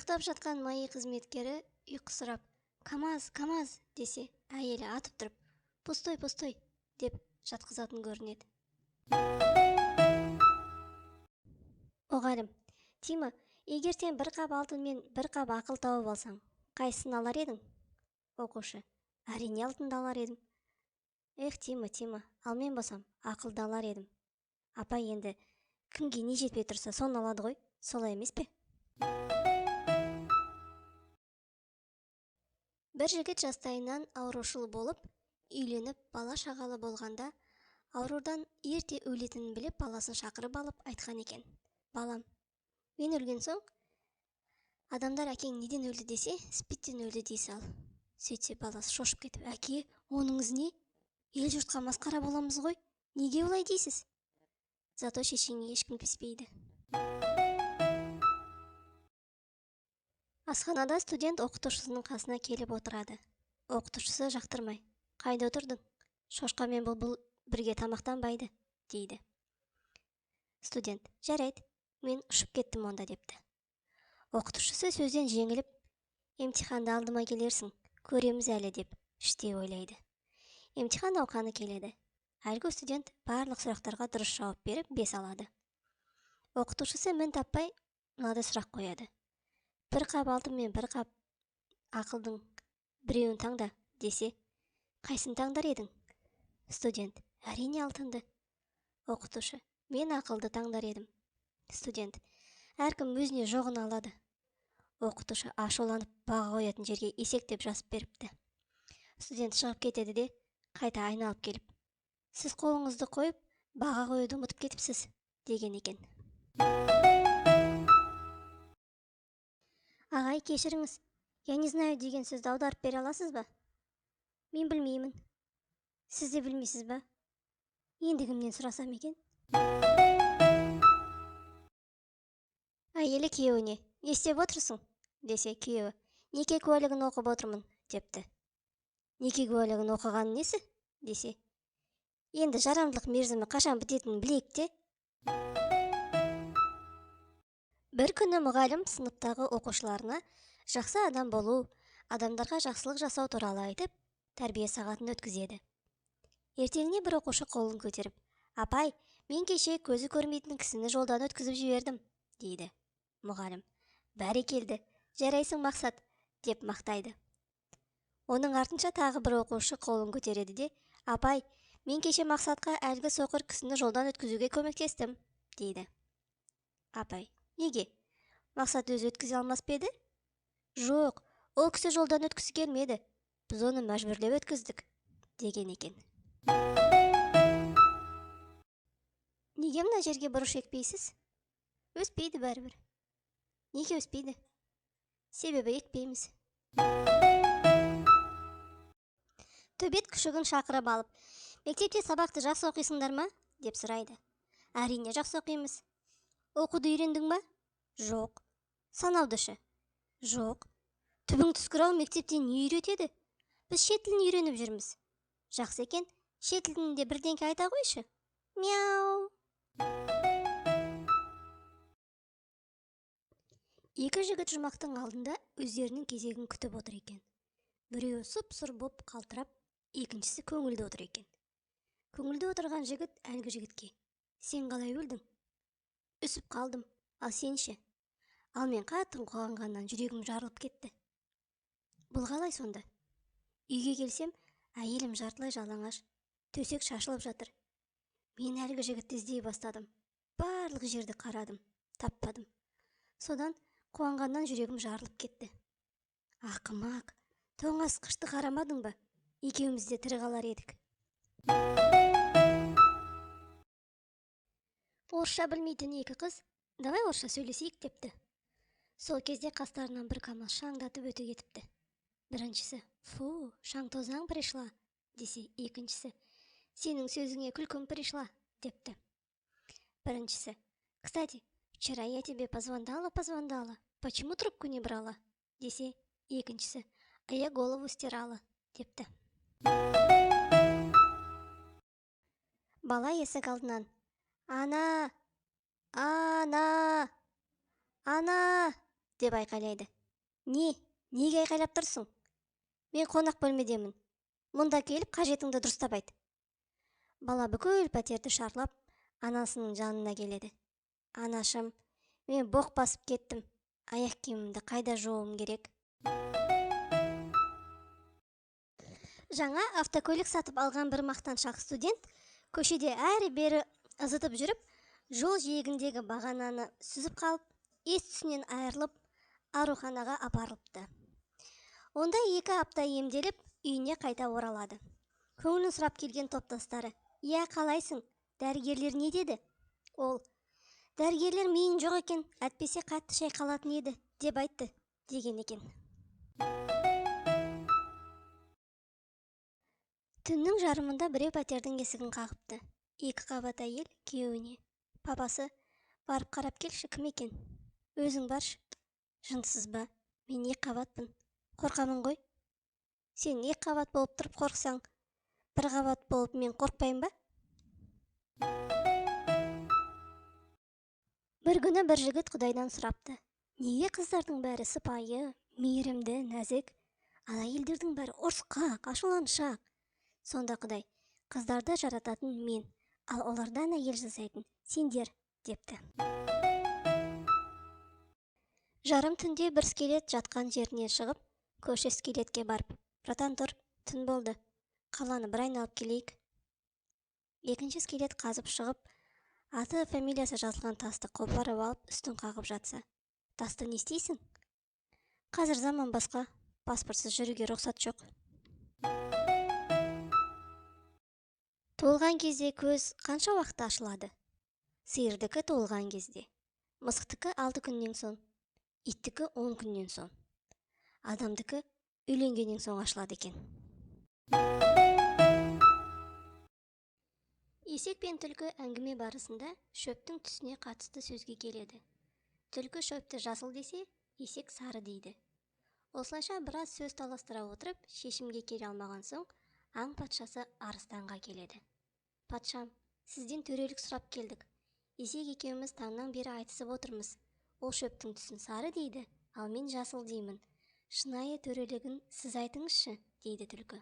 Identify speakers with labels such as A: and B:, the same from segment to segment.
A: Ұйықтап жатқан МАИ қызметкері ұйқысырап, «КамАЗ, КамАЗ» десе, әйелі атып тұрып, «Пустой, пустой» деп жатқызатын көрінеді. Мұғалім: «Тима, егер сен бір қап алтын мен бір қап ақыл тауып алсаң, қайсысын алар едің?» Оқушы: «Әрине, алтынды алар едім». «Эх, Тима, Тима, ал мен болсам, ақылды алар едім». Апай, енді кімге не жетпей тұрса, соны алады ғой, солай емес пе? Бір жігіт жастайынан аурушыл болып, үйленіп, бала-шағалы болғанда, аурудан ерте өлетінін біліп, баласын шақырып алып айтқан екен: «Балам, мен өлген соң, адамдар әкең неден өлді десе, СПИДтен өлді дей сал». Сөйтсе баласы шошып кетіп: «Әке, оныңыз не? Ел жұртқа масқара боламыз ғой, неге олай дейсіз?» Зато шешеңе ешкім тиіспейді. Асханада студент оқытушысының қасына келіп отырады. Оқытушысы жақтырмай: «Қайда отырдың? Шошқа мен бұлбұл бірге тамақтанбайды», дейді. Студент: «Жарайды, мен ұшып кеттім онда», депті. Оқытушысы сөзден жеңіліп, «Емтиханды алдыма келерсің, көреміз әлі», деп іштей ойлайды. Емтихан науқаны келеді. Әлгі студент барлық сұрақтарға дұрыс жауап беріп, 5 алады. Оқытушысы мін таппай, мынадай сұрақ қояды: «Бір қап алтын мен бір қап ақылдың біреуін таңда» десе, қайсын таңдар едің? Студент: «Әрине, алтынды». Оқытушы: «Мен ақылды таңдар едім». Студент: «Әркім өзіне жоғын алады». Оқытушы ашуланып, баға қоятын жерге есек деп жазып беріпті. Студент шығып кетеді де, қайта айналып келіп: «Сіз қолыңызды қойып, баға қоюды ұмытып кетіпсіз», деген екен. Ағай, кешіріңіз, «я не знаю» деген сөзді аударып бере аласыз ба? Мен білмеймін. Сіз де білмейсіз ба? Енді кімнен сұрасам екен? Әйелі күйеуіне: «Не істеп отырсың?» десе, күйеуі: «Неке куәлігін оқып отырмын», депті. «Неке куәлігін оқығаны несі?» десе, «Енді жарамдылық мерзімі қашан бітетінін білейік те». Бір күні мұғалім сыныптағы оқушыларына жақсы адам болу, адамдарға жақсылық жасау туралы айтып, тәрбие сағатын өткізеді. Ертеңіне бір оқушы қолын көтеріп: «Апай, мен кеше көзі көрмейтін кісіні жолдан өткізіп жібердім», дейді. Мұғалім: «Бәрекелді, жарайсың, Мақсат», деп мақтайды. Оның артынша тағы бір оқушы қолын көтереді де: «Апай, мен кеше Мақсатқа әлгі соқыр кісіні жолдан өткізуге көмектестім», дейді. Апай: «Неге? Мақсат өзі өткізе алмас па еді?» «Жоқ, ол кісі жолдан өткісі келмеді. Біз оны мәжбүрлеп өткіздік», деген екен. Неге мына жерге бұрыш екпейсіз? Өспейді бәрібір. Неге өспейді? Себебі екпейміз. Төбет күшігін шақырып алып: «Мектепте сабақты жақсы оқисыңдар ма?» деп сұрайды. «Әрине, жақсы оқимыз». «Оқуды үйрендің ба?» «Жоқ». «Санауды ше?» «Жоқ». «Түбің түскір-ау, мектепте не үйретеді?» «Біз шет тілін үйреніп жүрміз». «Жақсы екен, шет тілінде бірдеңке айта қойшы». «Мяу». Екі жігіт жұмақтың алдында өздерінің кезегін күтіп отыр екен. Біреуі сұп-сұр боп қалтырап, екіншісі көңілді отыр екен. Көңілді отырған жігіт әлгі жігітке: «Сен қалай өлдің?» «Үсіп қалдым, ал сен ше?» «Ал мен қатты қуанғаннан жүрегім жарылып кетті». «Бұл қалай сонда?» «Үйге келсем, әйелім жартылай жалаңаш, төсек шашылып жатыр. Мен әлгі жігітті іздей бастадым. Барлық жерді қарадым, таппадым. Содан қуанғаннан жүрегім жарылып кетті». «Ақымақ, тоңазытқышты қарамадың ба? Екеуміз де тірі қалар едік». Орысша білмейтін екі қыз: «Давай орысша сөйлесейік», депті. Сол кезде қастарынан бір КамАЗ шаңдатып өте кетіпті. Біріншісі: «Фу, шаң тозаң пришла», десе, екіншісі: «Сенің сөзіңе күлкім пришла», депті. Біріншісі: «Кстати, вчера я тебе позвондала, позвондала, почему трубку не брала?» десе, екіншісі: «А я голову стирала», депті. Бала есік алдынан: «Ана, ана, ана», Деп айқайлайды. Не, неге айқайлап тұрсың? Мен қонақ бөлмедемін. Мұнда келіп қажетіңді дұрыстап айт. Бала бүкіл пәтерді шарлап, анасының жанына келеді. Анашым, мен боқ басып кеттім. Аяқ киімімді қайда жууым керек? Жаңа автокөлік сатып алған бір мақтаншақ студент көшеде әрі-бері ызытып жүріп, жол жиегіндегі бағананы сүзіп қалып, ес-түсінен айырылып, ауруханаға апарылыпты. Онда 2 апта емделіп, үйіне қайта оралады. Көңілін сұрап келген топтастары: «Иә, қалайсың? Дәрігерлер не деді?» Ол: «Дәрігерлер миың жоқ екен, әтпесе қатты шайқалатын еді, деп айтты», деген екен. Түннің жарымында біреу пәтердің есігін қағыпты. 2 қабат әйел күйеуіне: «Папасы, барып қарап келші, кім екен? Өзің баршы». «Жынсыз ба? Мен 2 қабатпын. Қорқамын ғой». «Сен 2 қабат болып тұрып қорықсаң, 1 қабат болып мен қорықпаймын ба?» Бір күні бір жігіт Құдайдан сұрапты: «Неге қыздардың бәрі сыпайы, мейірімді, нәзік, ал әйелдердің бәрі ұрысқақ, ашуланшақ?» Сонда Құдай: «Қыздарды жарататын мен, ал олардан әйел жасайтын сендер», депті. Жарым түнде бір скелет жатқан жерінен шығып, көрші скелетке барып: «Братан, тұр, түн болды, қаланы бір айналып келейік». Екінші скелет қазып шығып, аты фамилиясы жазылған тасты қопарып алып, үстін қағып жатса: «Тасты не істейсің? Қазір заман басқа, паспортсыз жүруге рұқсат жоқ». Туылған кезде көз қанша уақытта ашылады? Сиырдікі туылған кезде, мысықтікі 6 күннен соң, иттікі 10 күннен соң, адамдікі үйленгеннен соң ашылады екен. Есек пен түлкі әңгіме барысында шөптің түсіне қатысты сөзге келеді. Түлкі шөпті жасыл десе, есек сары дейді. Осылайша біраз сөз таластыра отырып, шешімге келе алмаған соң, аң патшасы арыстанға келеді. «Патшам, сізден төрелік сұрап келдік. Есек екеуміз таңнан бері айтысып отырмыз. Ол шөптің түсін сары дейді, ал мен жасыл деймін. Шынайы төрелігін сіз айтыңызшы», дейді түлкі.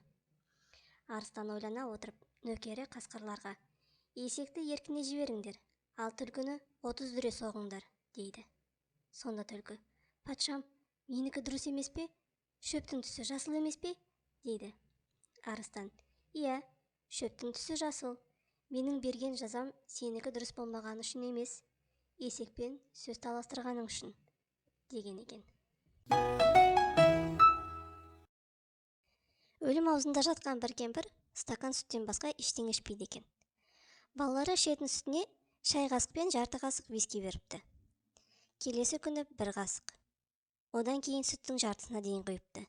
A: Арыстан ойлана отырып, нөкері қасқырларға: «Есекті еркіне жіберіңдер, ал түлкіні 30 дүре соғыңдар», дейді. Сонда түлкі: «Патшам, менікі дұрыс емес пе? Шөптің түсі жасыл емес пе?» дейді. Арыстан: «Иә, шөптің түсі жасыл. Менің берген жазам сенікі дұрыс болмағаны үшін емес, есекпен сөз таластырғаның үшін», деген екен. Өлім аузында жатқан бір кемпір стакан сүттен басқа ештеңе ішпейді екен. Балалары ішетін сүтіне шай қасық пен жарты қасық виски беріпті. Келесі күні 1 қасық. Одан кейін сүттің жартысына дейін құйыпты.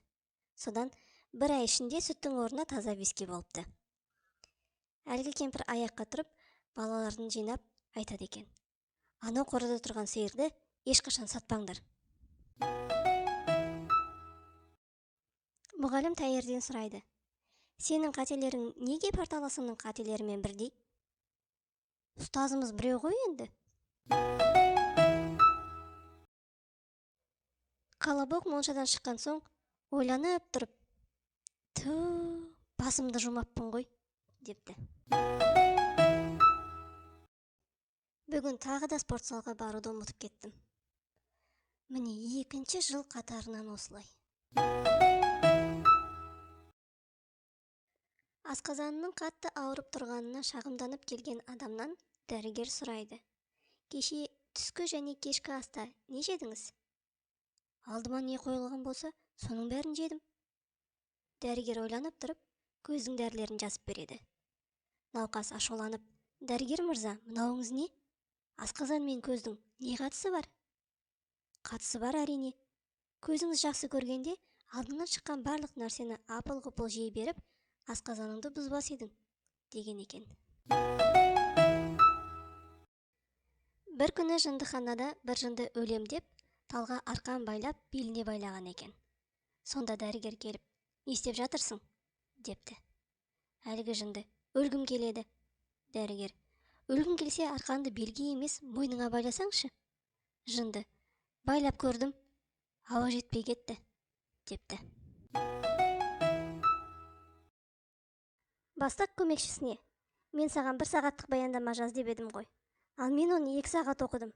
A: Содан бір ай ішінде сүттің орнына таза виски болыпты. Әлгі кемпір аяққа тұрып, балаларын жинап айтады екен: «Анау қорада тұрған сиырды ешқашан сатпаңдар». Мұғалім Тәйірден сұрайды: «Сенің қателерің неге парталасыңның қателерімен бірдей?» «Ұстазымыз біреу ғой енді». Колобок моншадан шыққан соң ойланып тұрып: «Ту, басымды жумаппын ғой», депті. Бүгін тағы да спортзалға баруды ұмытып кеттім. Міне 2-ші жыл қатарынан осылай. Асқазанының қатты ауырып тұрғанына шағымданып келген адамнан дәрігер сұрайды: «Кеше түскі және кешкі аста не жедіңіз?» «Алдыма не қойылған болса, соның бәрін жедім». Дәрігер ойланып тұрып, көздің дәрілерін жазып береді. Науқас ашуланып: «Дәрігер мырза, мынауыңыз не? Асқазан мен көздің не қатысы бар?» «Қатысы бар әрине. Көзіңіз жақсы көргенде алдыңнан шыққан барлық нәрсені апыл-ғұпыл жей беріп, асқазаныңды бұзбас едің», деген екен. Бір күні жындыханада бір жынды өлем деп, талға арқан байлап, беліне байлаған екен. Сонда дәрігер келіп: «Не істеп жатырсың?» депті. Әлгі жынды: «Өлгім келеді». Дәрігер: «Өлгің келсе, арқанды белге емес, мойныңа байласаңшы». Жынды: «Байлап көрдім». Ауа жетпей кетті, депті. Бастық көмекшісіне: мен саған 1 сағаттық баяндама жаз деп едім ғой, ал мен оны 2 сағат оқыдым.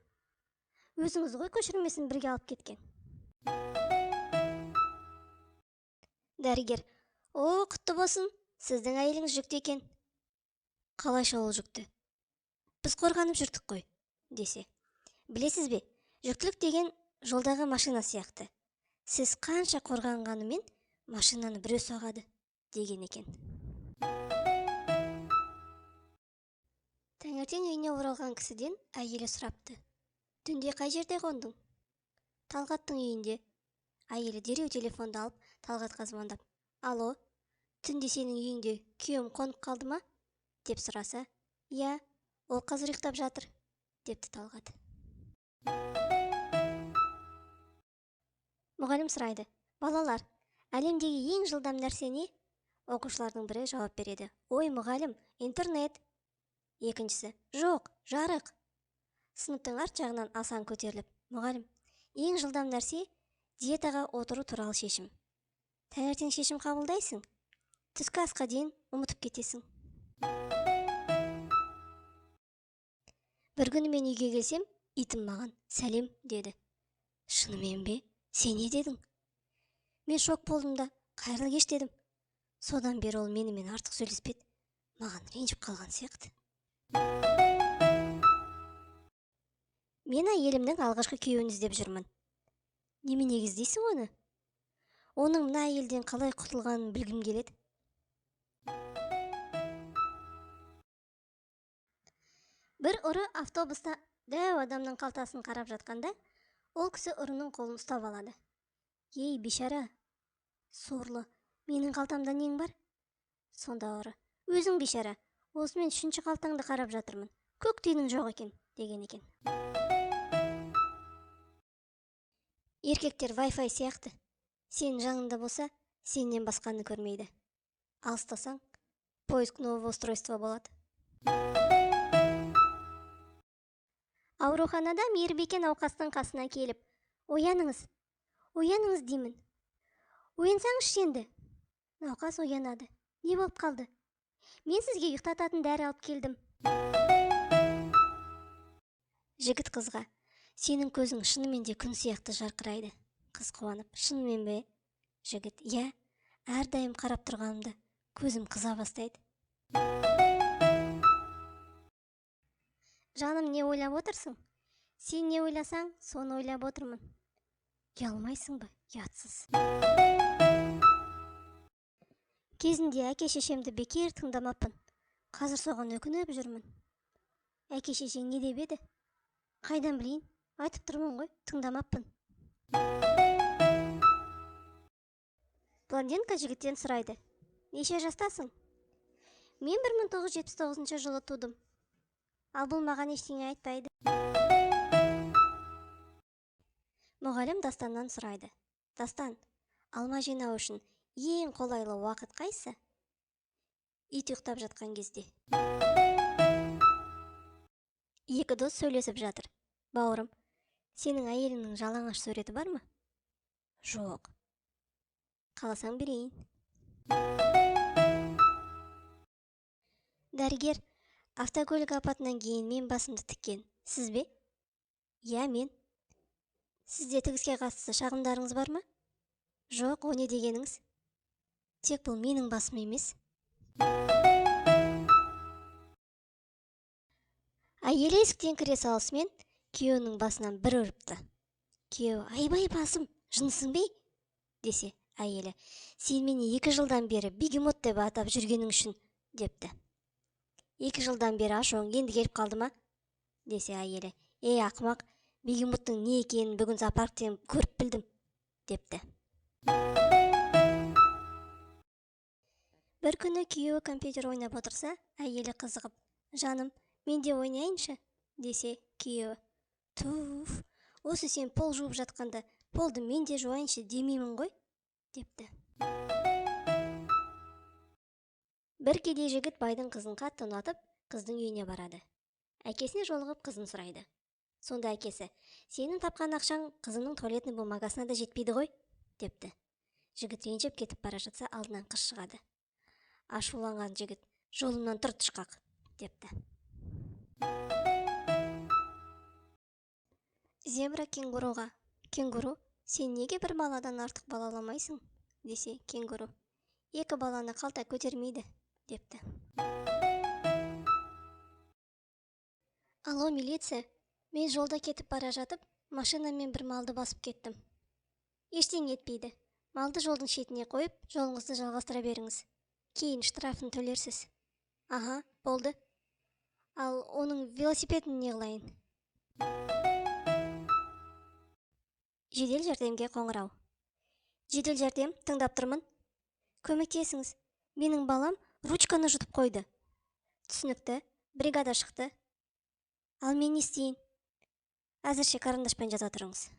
A: Өзіңіз ғой көшірмесін бірге алып кеткен. Дәрігер: о, құтты болсын, сіздің әйеліңіз жүкті екен. Қалайша ол жүкті? Біз қорғанып жүрдік қой, десе. Білесіз бе, жүктілік деген жолдағы машина сияқты. Сіз қанша қорғанғанымен машинаны біреу соғады, деген екен. Таңертең үйіне оралған кісіден әйелі сұрапты. Түнде қай жерде қондың? Талғаттың үйінде. Әйелі дереу телефонды алып, Талғатқа звондап, алло, түнде сенің үйіңде күйеуім қонып қалды ма? Деп сұраса, иә, ол қазір ұйықтап жатыр, депті Талғат. Мұғалім сұрайды: балалар, әлемдегі ең жылдам нәрсе не? Оқушылардың бірі жауап береді: ой, мұғалім, интернет. Екіншісі: жоқ, жарық. Сыныптың арт жағынан Асан көтеріліп: мұғалім, ең жылдам нәрсе диетаға отыру туралы шешім. Таңертең шешім қабылдайсың, түскі асқа дейін ұмытып кетесің. Бір күні мен үйге келсем, итім маған сәлем деді. Шынымен бе? Сен не дедің? Мен шок болдым да, қайырлы кеш дедім. Содан бері ол менімен артық сөйлеспеді. Маған ренжіп қалған сияқты. Мен әйелімнің алғашқы күйеуін іздеп жүрмін. Неменеге іздейсің оны? Оның мына әйелден қалай құтылғанын білгім келеді. Бір ұры автобуста дәу адамның қалтасын қарап жатқанда, ол кісі ұрының қолын ұстап алады. Ей, бейшара, сорлы, менің қалтамда нең бар? Сонда ұры: өзің бейшара, осымен 3-ші қалтаңды қарап жатырмын, көк тиының жоқ екен, деген екен. Еркектер Wi-Fi сияқты. Сенің жаныңда болса, сенен басқаны көрмейді. Алыстасаң, поиск нового устройства болады. Ауруханада мейірбике науқастың қасына келіп, ояныңыз, ояныңыз деймін. Оянсаңызшы енді. Науқас оянады. Не болып қалды? Мен сізге ұйықтататын дәрі алып келдім. Жігіт қызға: сенің көзің шынымен де күн сияқты жарқырайды. Қыз қуанып: шынымен бе? Жігіт: иә, әрдайым қарап тұрғанымда көзім қыза бастайды. Жаным, не ойлап отырсың? Сен не ойласаң, соны ойлап отырмын. Ұялмайсың ба, ұятсыз. Кезінде әке-шешемді бекер тыңдамаппын. Қазір соған өкініп жүрмін. Әке-шешең не деп еді? Қайдан білейін? Айтып тұрмын ғой, тыңдамаппын. Блондинка жігіттен сұрайды: неше жастасың? Мен 1979 жылы тудым. Ал бұл маған ештеңе айтпайды. Мұғалім Дастаннан сұрайды: Дастан, алма жинау үшін ең қолайлы уақыт қайсы? Ит ұйықтап жатқан кезде. Екі дос сөйлесіп жатыр. Бауырым, сенің әйеліңнің жалаңаш суреті бар ма? Жоқ. Қаласаң берейін. Дәрігер, автокөлік апатынан кейін мен басымды тіккен. Сіз бе? Иә, мен. Сізде тігіске қатысты шағымдарыңыз бар ма? Жоқ, о не дегеніңіз? Тек бұл менің басым емес. Әйелі есіктен кіре салысымен күйеуінің басынан бір ұрыпты. Күйеуі: айбай басым, жынысың бе? Десе, әйелі: сен мені 2 жылдан бері бегемот деп атап жүргенің үшін, депті. 2 жылдан бері ашуың енді келіп қалды ма? Десе, әйелі: ей, ақымақ, бегемоттың не екенін бүгін зоопарктен көріп білдім, депті. Бір күні күйеуі компьютер ойнап отырса, әйелі қызығып: жаным, мен де ойнайыншы, десе, күйеуі: туф, осы сен пол жуып жатқанда полды мен де жуайыншы демеймін ғой, депті. Бір кедей жігіт байдың қызын қатты ұнатып, қыздың үйіне барады. Әкесіне жолығып қызын сұрайды. Сонда әкесі: сенің тапқан ақшаң қызымның туалетный бумагасына да жетпейді ғой, депті. Жігіт ренжіп кетіп бара жатса, алдынан қыз шығады. Ашуланған жігіт: жолымнан тұр, тышқақ, депті. Зебра кенгуруға: кенгуру, сен неге бір баладан артық балаламайсың, десе, кенгуру: екі баланы қалта көтермейді, депті. Алло, милиция, мен жолда кетіп бара жатып, машинамен бір малды басып кеттім. Ештеңе етпейді. Малды жолдың шетіне қойып, жолыңызды жалғастыра беріңіз. Кейін штрафын төлерсіз. Аха, болды. Ал оның велосипедін не қылайын? Жедел жәрдемге қоңырау. Жедел жәрдем, тыңдап тұрмын. Көмектесіңіз. Менің балам ручканы жұтып қойды. Түсінікті, бригада шықты. Ал мен не істейін? Әзірше карандашпен жаза тұрыңыз.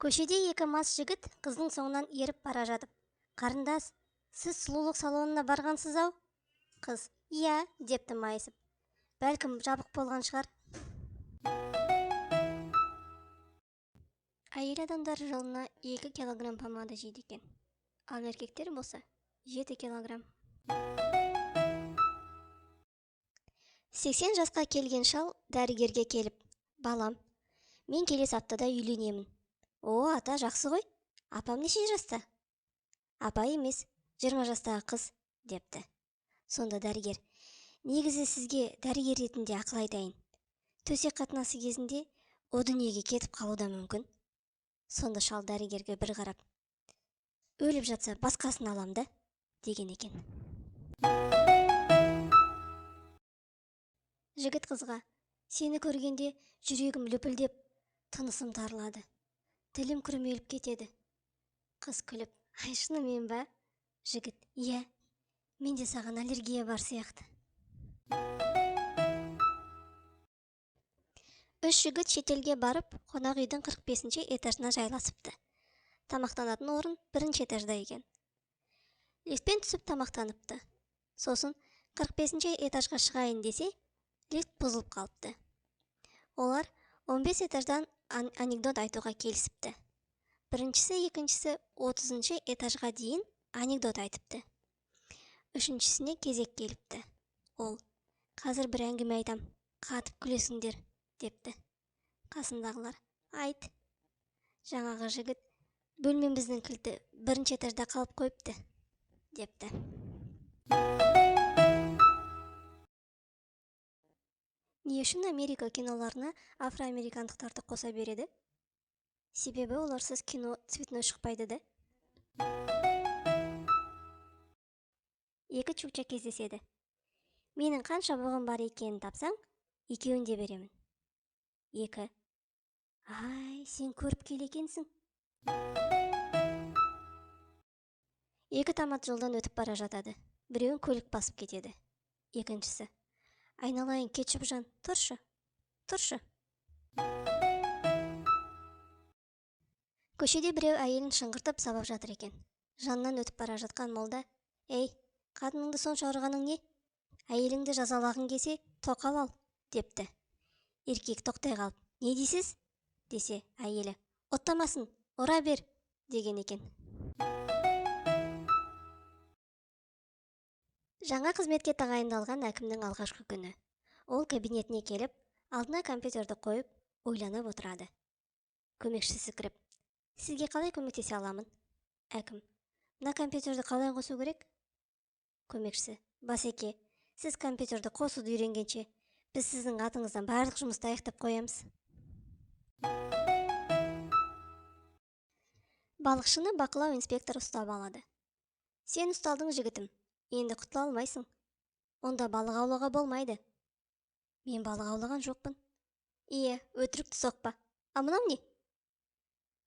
A: Көшеде екі мас жігіт қыздың соңынан еріп бара жатып: қарындас, сіз сұлулық салонына барғансыз-ау? Қыз: иә, депті майысып. Бәлкім, жабық болған шығар. Әйел адамдар жылына 2 килограмм помада жейді екен. Ал еркектер болса 7 килограмм. 80 жасқа келген шал дәрігерге келіп: балам, мен келесі аптада үйленемін. О, ата, жақсы ғой. Апам неше жаста? Апа емес, 20 жастағы қыз, депті. Сонда дәрігер: негізі сізге дәрігер ретінде ақыл айтайын. Төсек қатынасы кезінде о дүниеге кетіп қалу да мүмкін. Сонда шал дәрігерге бір қарап: өліп жатса басқасын алам да, деген екен. Жігіт қызға: сені көргенде жүрегім лүпілдеп, тынысым тарылады, тілім күрмеліп кетеді. Қыз күліп: ай, шынымен ба? Жігіт: иә, менде саған аллергия бар сияқты. Үш жігіт шетелге барып, қонақ үйдің 45-ші этажына жайласыпты. Тамақтанатын орын 1-ші этажда екен. Лифтпен түсіп тамақтаныпты. Сосын 45-ші этажға шығайын десе, лифт бұзылып қалыпты. Олар 15 этаждан анекдот айтуға келісіпті. Біріншісі, екіншісі 30-шы этажға дейін анекдот айтыпты. Үшіншісіне кезек келіпті. Ол: қазір бір әңгіме айтам, қатып күлесіңдер, депті. Қасындағылар: айт. Жаңағы жігіт: бөлмеміздің кілті 1-ші этажда қалып қойыпты, депті. Не үшін Америка киноларына афроамерикандықтарды қоса береді? Себебі оларсыз кино цветной шықпайды да. Екі чукча кездеседі. Менің қанша бұғым бар екенін тапсаң, екеуін де беремін. 2. Ай, сен көріп кел екенсің. Екі томат жолдан өтіп бара жатады. Біреуін көлік басып кетеді. Екіншісі: айналайын, кетчупжан, тұршы, тұршы. Көшеде біреу әйелін шыңғыртып сабап жатыр екен. Жанынан өтіп бара жатқан молда: ей, қатыныңды сонша ұрғаның не? Әйеліңді жазалағың келсе, тоқал ал, депті. Еркек тоқтай қалып: не дейсіз? Десе, әйелі: оттамасын, ұра бер, деген екен. Жаңа қызметке тағайындалған әкімнің алғашқы күні. Ол кабинетіне келіп, алдына компьютерді қойып, ойланып отырады. Көмекшісі кіріп: сізге қалай көмектесе аламын? Әкім: мына компьютерді қалай қосу керек? Көмекшісі: басеке, сіз компьютерді қосуды үйренгенше, біз сіздің атыңыздан барлық жұмысты аяқтап қоямыз. Балықшыны бақылау инспекторы ұстап алады. Сен ұсталдың, жігітім, енді құтыла алмайсың. Онда балық аулауға болмайды. Мен балық аулаған жоқпын. Ие, өтірікті соқпа. А мынау не?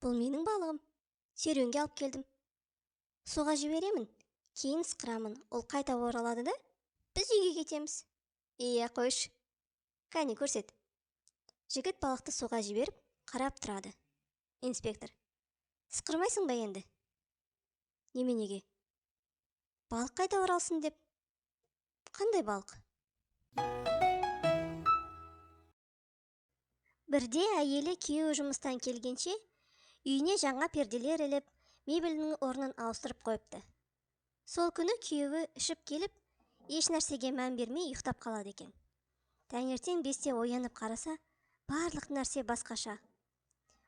A: Бұл менің балығым. Серуенге алып келдім. Суға жіберемін, кейін ысқырамын. Ол қайта оралады да, біз үйге кетеміз. Ие, қойшы. Кәне, көрсет. Жігіт балықты суға жіберіп, қарап тұрады. Инспектор: ысқырмайсың ба енді? Неменеге? Балық қайта оралсын деп. Қандай балық? Бірде әйелі күйеуі жұмыстан келгенше үйіне жаңа перделер іліп, мебелінің орнын ауыстырып қойыпты. Сол күні күйеуі ішіп келіп, еш нәрсеге мән бермей ұйықтап қалады екен. Таңертең 5-те оянып қараса, барлық нәрсе басқаша.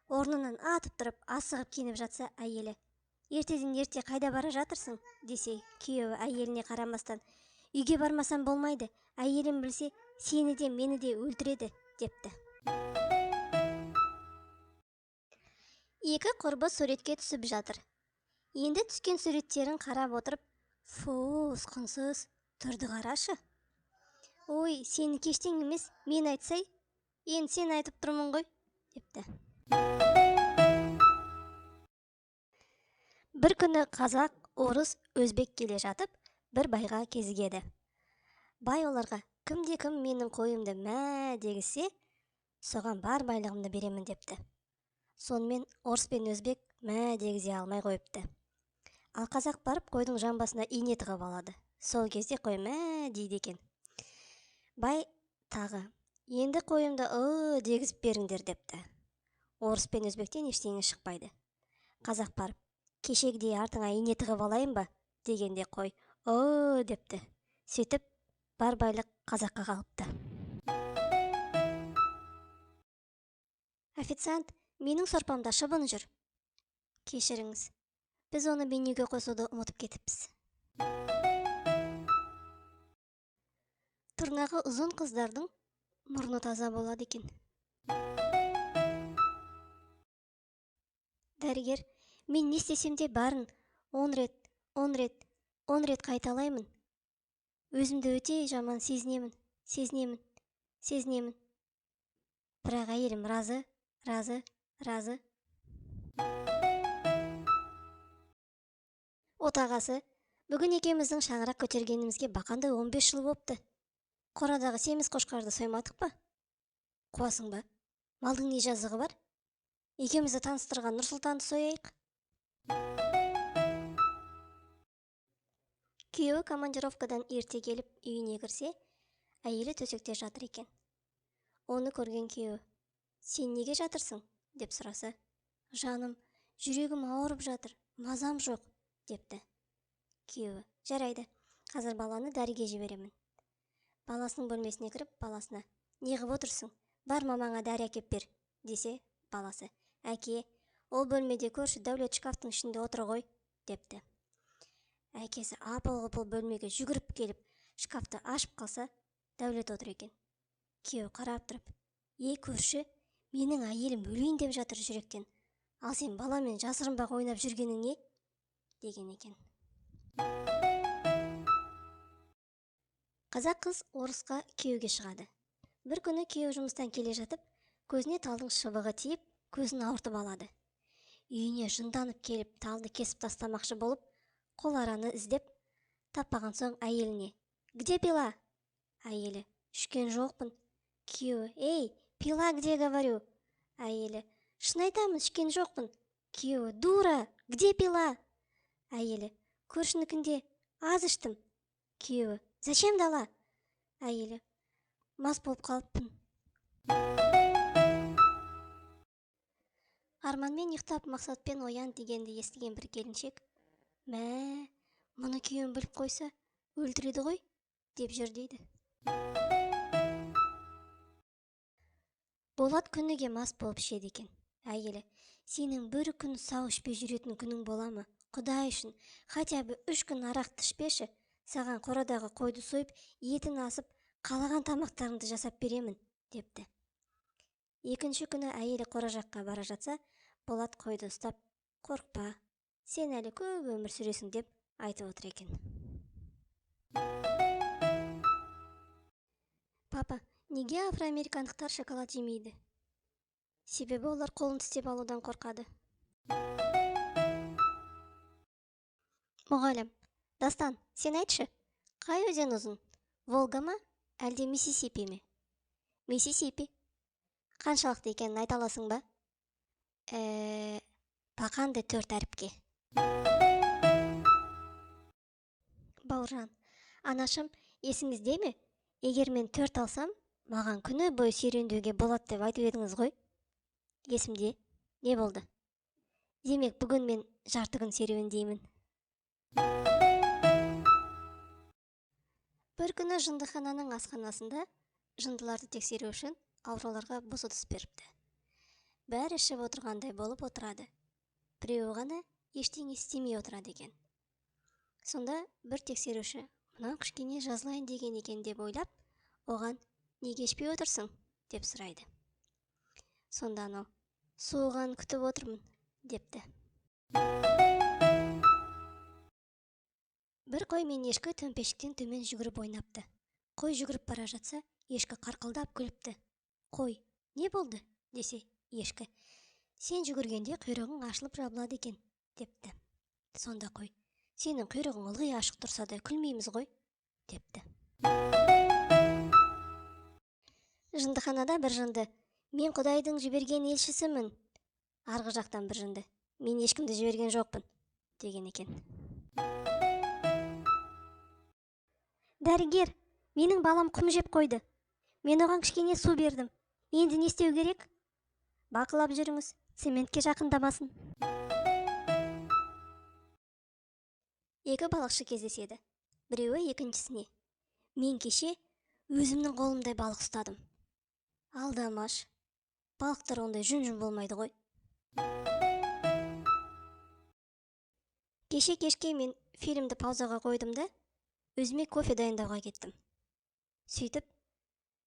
A: Орнынан атып тұрып, асығып киініп жатса әйелі: «Ертеден ерте қайда бара жатырсың?» десе, күйеуі әйеліне қарамастан: «Үйге бармасам болмайды, әйелім білсе, сені де мені де өлтіреді», депті. Екі құрбы суретке түсіп жатыр. Енді түскен суреттерін қарап отырып: «Фу, ұсқынсыз, түрді қарашы. Ой, сені кештең емес, мен айтсай, енді сен айтып тұрмын ғой», депті. Бір күні қазақ, орыс, өзбек келе жатып, бір байға кезігеді. Бай оларға: «Кімде-кім менің қойымды мә дегізсе, соған бар байлығымды беремін», депті. Сонымен орыс пен өзбек мә дегізе алмай қойыпты. Ал қазақ барып қойдың жамбасына ине тығып алады. Сол кезде қой мә дейді екен. Бай тағы: «Енді қойымды ы дегізіп беріңдер», депті. Орыс пен өзбектен ештеңе шықпайды. Қазақ барып: «Кешегідей артыңа ине тығып алайын ба?» дегенде қой ы депті. Сөйтіп бар байлық қазаққа қалыпты. Официант, менің сорпамда шыбын жүр. Кешіріңіз, біз оны менюге қосуды ұмытып кетіппіз. Тырнағы ұзын қыздардың мұрны таза болады екен. Дәрігер, мен не істесем де барын 10 рет, 10 рет, 10 рет қайталаймын. Өзімді өте жаман сезінемін, сезінемін, сезінемін. Бірақ әйелім разы, разы, разы. Отағасы, бүгін екеуміздің шаңырақ көтергенімізге бақандай 15 жыл бопты. Қорадағы семіз қошқарды соймадық па? Қуасың ба? Малдың не жазығы бар? Екеумізді таныстырған Нұрсұлтанды сояйық. Күйеуі командировкадан ерте келіп үйіне кірсе, әйелі төсекте жатыр екен. Оны көрген күйеуі: «Сен неге жатырсың?» деп сұраса, «Жаным, жүрегім ауырып жатыр, мазам жоқ», депті. Күйеуі: «Жарайды, қазір баланы дәріге жіберемін». Баласының бөлмесіне кіріп, баласына: «Не қып отырсың? Бар мамаңа дәрі әкеп бер», десе, баласы: «Әке, ол бөлмеде көрші Дәулет шкафтың ішінде отыр ғой», депті. Әкесі апыл-ғұпыл бөлмеге жүгіріп келіп, шкафты ашып қалса, Дәулет отыр екен. Күйеуі қарап тұрып: «Е, көрші, менің әйелім өлейін деп жатыр жүректен, ал сен баламен жасырынбақ ойнап жүргенің не?» деген екен. Қазақ қыз орысқа күйеуге шығады. Бір күні күйеуі жұмыстан келе жатып, көзіне талдың шыбығы тиіп, көзін ауыртып алады. Үйіне жынданып келіп, талды кесіп тастамақшы болып, қол араны іздеп, таппаған соң әйеліне: «Где пила?» Әйелі: «Ішкен жоқпын». Күйеуі: «Ей, пила где, говорю?» Әйелі: «Шын айтамын, ішкен жоқпын». Күйеуі: «Дура, где пила?» Әйелі: «Көршінікінде аз іштім». Күйеуі: «Зачем дала?» Әйелі: «Мас болып қалыппын». Арманмен ұйықтап, мақсатпен оян дегенді естіген бір келіншек: «Мә, мұны күйеуім біліп қойса, өлтіреді ғой», деп жүр дейді. Болат күніге мас болып ішеді екен. Әйелі: «Сенің бір күн сау ішпей жүретін күнің бола ма? Құдай үшін, хотя бы 3 күн арақты ішпеші, саған қорадағы қойды сойып, етін асып, қалаған тамақтарыңды жасап беремін», депті. Екінші күні әйелі қора жаққа бара жатса, Болат қойды ұстап: «Қорықпа, сен әлі көп өмір сүресің», деп айтып отыр екен. Папа, неге афроамерикандықтар шоколад жемейді? Себебі олар қолын тістеп алудан қорқады. Мұғалім: «Дастан, сен айтшы, қай өзен ұзын? Волга ма, әлде Миссисипи ме?» «Миссисипи». «Қаншалықты екенін айта аласың ба?» Бақанды 4 әріпке». Бауыржан: «Анашым, есіңізде ме? Егер мен 4 алсам, Маған күні бойы серуендеуге болады деп айтып едіңіз ғой. Есімде. Не болды? Демек, бүгін мен жарты күн серуендеймін. Бір күні жындыхананың асханасында жындыларды тексеру үшін ауруларға бос ыдыс беріпті. Бәрі ішіп отырғандай болып отырады. Біреуі ғана ештеңе істемей отырады екен. Сонда бір тексеруші мынау кішкене жазылайын деген екен деп ойлап, оған неге ішпей отырсың деп сұрайды. Сонда анау суығанын күтіп отырмын депті. Бір қой мен ешкі төмпешіктен төмен жүгіріп ойнапты. Қой жүгіріп бара жатса, ешкі қарқылдап күліпті. Қой, не болды? Десе, ешкі, сен жүгіргенде құйрығың ашылып жабылады екен, депті. Сонда қой, сенің құйрығың ылғи ашық тұрса да күлмейміз ғой, депті. Жындыханада бір жынды, мен Құдайдың жіберген елшісімін. Арғы жақтан бір жынды, мен ешкімді жіберген жоқпын, деген екен. Дәрігер, менің балам құм жеп қойды. Мен оған кішкене су бердім. Енді не істеу керек? Бақылап жүріңіз, цементке жақындамасын. Екі балықшы кездеседі. Біреуі екіншісіне: мен кеше өзімнің қолымдай балық ұстадым. Алдамаш, балықтар ондай жүн-жүн болмайды ғой. Кеше кешке мен фильмді паузаға қойдым да, өзіме кофе дайындауға кеттім. Сөйтіп,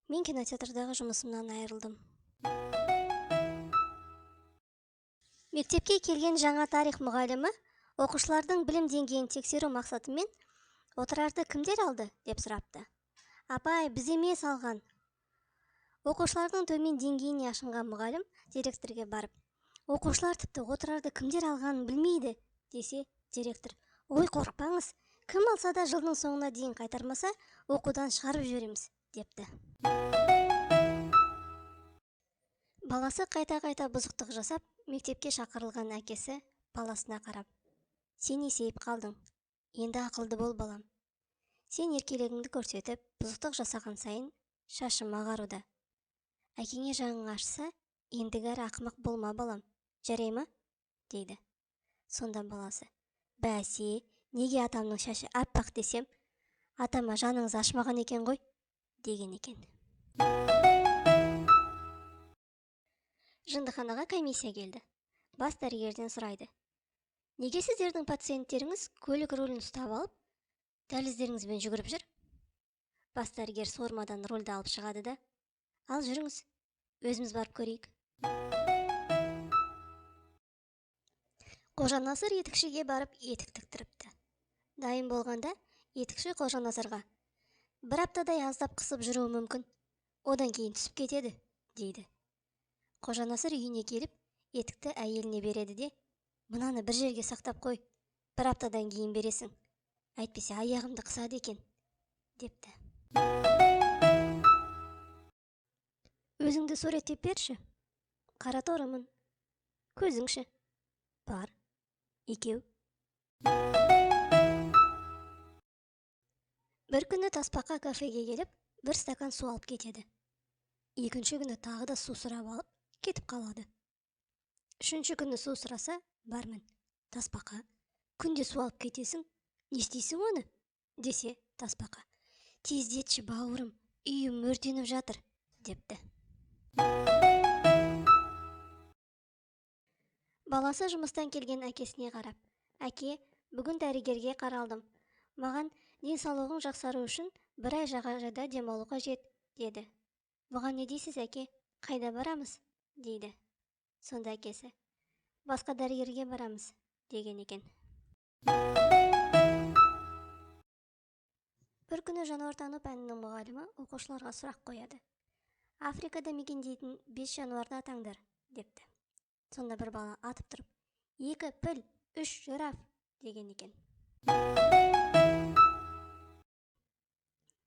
A: мен кинотеатрдағы жұмысымнан айырылдым. Мектепке келген жаңа тарих мұғалімі оқушылардың білім деңгейін тексеру мақсатымен отырарды кімдер алды деп сұрапты. Апай, біз емес алған. Оқушылардың төмен деңгейіне ашынған мұғалім директорге барып, оқушылар тіпті отырарды кімдер алғанын білмейді десе, директор, ой, қорықпаңыз, кім алса да жылдың соңына дейін қайтармаса, оқудан шығарып жібереміз, депті. Баласы қайта-қайта бұзықтық жасап, мектепке шақырылған әкесі баласына қарап, сен есейіп қалдың, енді ақылды бол балам. Сен еркелігіңді көрсетіп, бұзықтық жасаған сайын шашым ағаруда. Әкеңе жаның ашса, ендігәрі ақымақ болма балам, жарай ма? Дейді. Сонда баласы, бәсе, неге атамның шашы аппақ десем, атама жаныңыз ашмаған екен ғой, деген екен. Жындыханаға комиссия келді. Бас дәрігерден сұрайды. Неге сіздердің пациенттеріңіз көлік рулін ұстап алып, дәліздеріңізбен жүгіріп жүр? Бас дәрігер сормадан рульді алып шығады да, ал жүріңіз, өзіміз барып көрейік. Қожанасыр етікшіге барып етік тіктіріпті. Дайын болғанда етікші Қожанасырға, бір аптадай аздап қысып жүруі мүмкін, одан кейін түсіп кетеді, дейді. Қожанасыр үйіне келіп, етікті әйеліне береді де, мынаны бір жерге сақтап қой, бір аптадан кейін бересің, әйтпесе аяғымды қысады екен, депті. Өзіңді суреттеп берші. Қара торымын. Көзіңші. Бар. Екеу. Бір күні тасбақа кафеге келіп, бір стакан су алып кетеді. Екінші күні тағы да су сұрап алып, кетіп қалады. Үшінші күні су сұраса, бармын. Тасбақа, күнде су алып кетесің, не істейсің оны? Десе, тасбақа, тездетші бауырым, үйім өртеніп жатыр, депті. Баласы жұмыстан келген әкесіне қарап, әке, бүгін дәрігерге қаралдым. Маған денсаулығың жақсару үшін бір ай жағажайда демалу қажет, деді. Бұған не дейсіз, әке? Қайда барамыз? Дейді. Сонда әкесі, басқа дәрігерге барамыз, деген екен. Бір күні жануартану пәнінің мұғалімі оқушыларға сұрақ қояды. Африкада мекендейтін 5 жануарды атаңдар, депті. Сонда бір бала атып тұрып, 2 піл, 3 жираф, деген екен.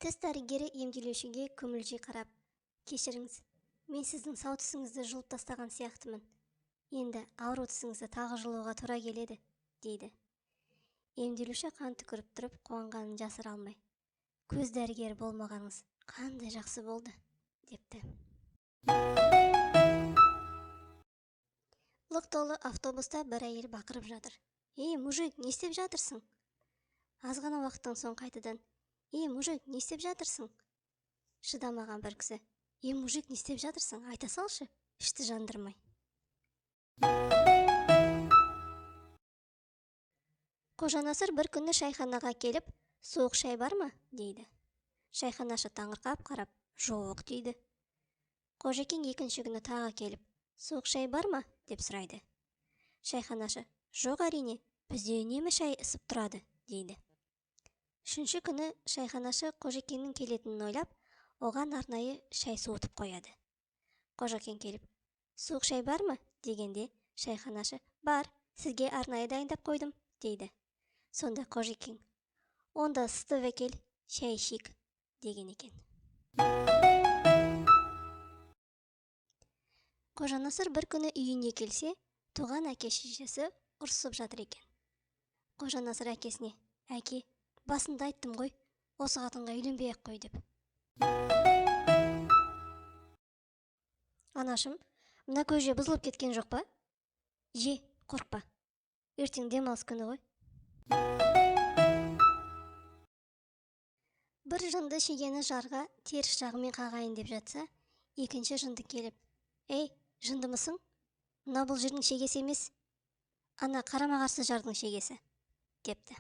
A: Тіс дәрігері емделушіге көмілжи қарап, кешіріңіз, мен сіздің сау тісіңізді жұлып тастаған сияқтымын. Енді ауру тісіңізді тағы жұлуға тура келеді, дейді. Емделуші қан түкіріп тұрып, қуанғанын жасыра алмай, көз дәрігері болмағаныңыз қандай жақсы болды, депті. Лық толы автобуста бір әйел бақырып жатыр. Ей, мужик, не істеп жатырсың? Аз ғана уақыттан соң қайтадан, ей, мужик, не істеп жатырсың? Шыдамаған бір кісі, ей, мужик, не істеп жатырсың? Айта салшы, ішті жандырмай. Қожанасыр бір күні шайханаға келіп, суық шай бар ма? Дейді. Шайханашы таңырқап қарап, жоқ дейді. Қожекең екінші күні тағы келіп, суық шай бар ма? Деп сұрайды. Шайханашы, жоқ әрине, бізде үнемі шай ысып тұрады, дейді. Үшінші күні шайханашы Қожекеңнің келетінін ойлап, оған арнайы шай суытып қояды. Қожекең келіп, суық шай бар ма? Дегенде шайханашы, бар, сізге арнайы дайындап қойдым, дейді. Сонда Қожекең, онда ысытып әкел, шай ішейік, деген екен. Қожанасыр бір күні үйіне келсе, туған әке-шешесі ұрсып жатыр екен. Қожанасыр әкесіне, әке, басында айттым ғой, осы қатынға үйленбей-ақ қой деп. Анашым, мына көже бұзылып кеткен жоқ па? Же, қорықпа. Ертең демалыс күні ғой. Бір жынды шегені жарға теріс жағымен қағайын деп жатса, екінші жынды келіп, ей, жындымысың? Мына бұл жердің шегесі емес, ана қарама-қарсы жардың шегесі, депті.